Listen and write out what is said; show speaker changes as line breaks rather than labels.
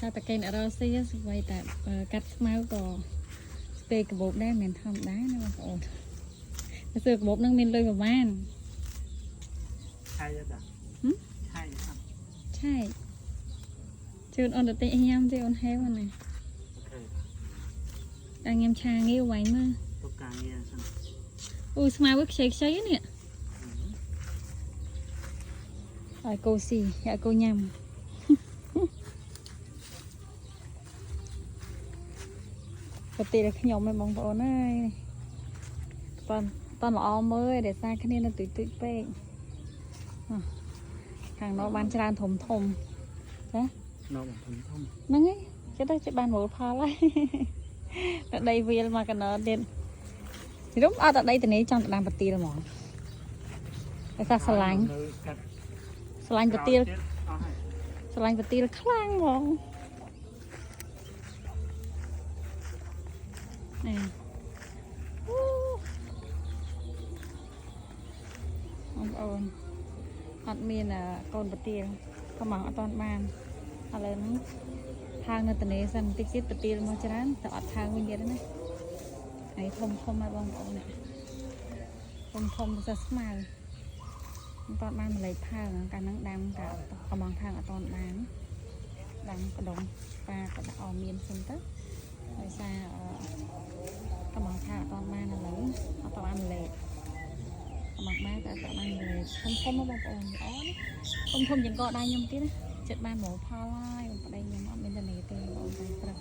តែតកេនអរស៊ីស្វ័យតែកាត់ស្មៅក៏ស្ទេកាបូបដែរមិនធម្មតាណាបងប្អូនតែសើកាបូបនឹងមានលុយប្រហែល
ឆៃតាឆៃครับ
ឆែកជូនអូនទៅទិញអីញ៉ាំទេអូនហេវណា
OK.
ដល់ញ៉ាំឆាងាវវ៉ៃមើល
ទុកការងារសិន
អូស្មៅវាខ្ចីខ្ចីនេះឲ្យគោស៊ីឲ្យគោញ៉ាំប្រទេសដល់ខ្ញុំឯងបងប្អូនអើយតន់តន់ល្អមើលឯដោយសារគ្នានៅទុយទុយពេកអ่ะខាងនោះបានច្រើនធំធំចា
នៅបំធំធំ
ហ្នឹងហើយចិត្តទៅចិត្តបានមូលផលហើយ ដល់ដីវាលមកកណោទៀតរុំអត់ដល់ដីតនេះចង់ទៅដាំប្រទាលហ្មងតែថាស្រឡាញ់
នៅកាត់
ស្រឡាញ់ប្រទាល
អស់ហើយ
ស្រឡាញ់ប្រទាលខ្លាំងហ្មងនេះអូបងប្អូនអត់មានអាកូនប្រទាលកំងអត់តាន់បានឥឡូវហ្នឹង ថើងនៅតនេសិនបន្តិចទៀតប្រទាលមកច្រើនតែអត់ថើងវិញទៀតទេណាហើយធំធំហើយបងប្អូននេះធំធំទៅស្មៅមិនតាន់បានម្លេចថើងកាលហ្នឹងដាំកាកំងថើងអត់តាន់បានដាំកដុងប៉ាក៏ដាក់អមានសិនទៅដោយសារអឺកំងថើងអត់តាន់បានឥឡូវអត់តាន់បានម្លេចកំងបានតែអត់តាន់បានម្លេចធំធំហ៎បងប្អូនល្អណាធំធំជាងកដៃខ្ញុំទៀតណា ចិត្តបានមកផលហើយបងប្តីខ្ញុំអត់មានតនេទេបងប្អូនព្រឹក